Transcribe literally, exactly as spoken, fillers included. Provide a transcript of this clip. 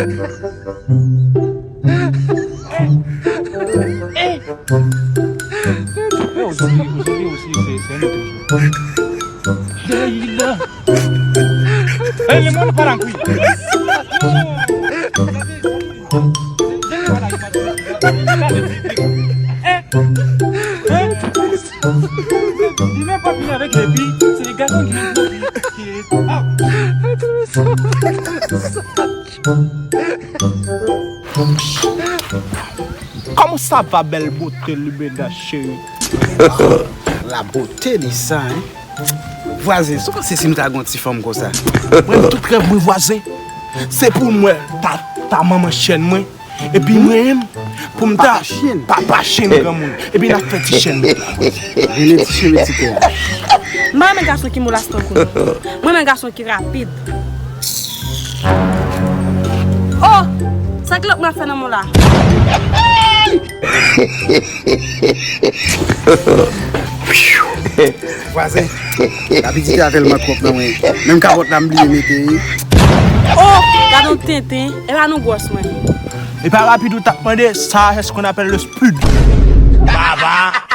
Yo, Juli, Juli osi, se, se nou toujou. Dayila. Eh, le moun pa la kwi. Li menm pa vin avèk epi, se gason ki, ki, ki, ah. Comment ça va, belle beauté, Lumena chérie? La beauté de ça, hein? Vwazen, sa w panse si m ta gen yon ti fanm konsa? Mwen, tout rèv mwen, vwazen, se pou m wè ta, ta manman chèn mwen. Epi mwen menm, pou m ta papa chèn, papa chèn granmoun. Epi n ap fè ti chèn nou la. Rele ti cheve ti kè a. M pa renmen gason ki molas tankou nou. Mwen renmen gason ki rapid. Oh! Sa ki lòt mwen ap fè nan mou la? Vwazen, rapidite a tèlman twòp nan mwen. Menm kapòt la m bliye mete. Oh! Gade yon tenten. E pa nou gwòs mwen. E pa rapid ou t ap mande, ça, c'est ce qu'on appelle le speed. Baba!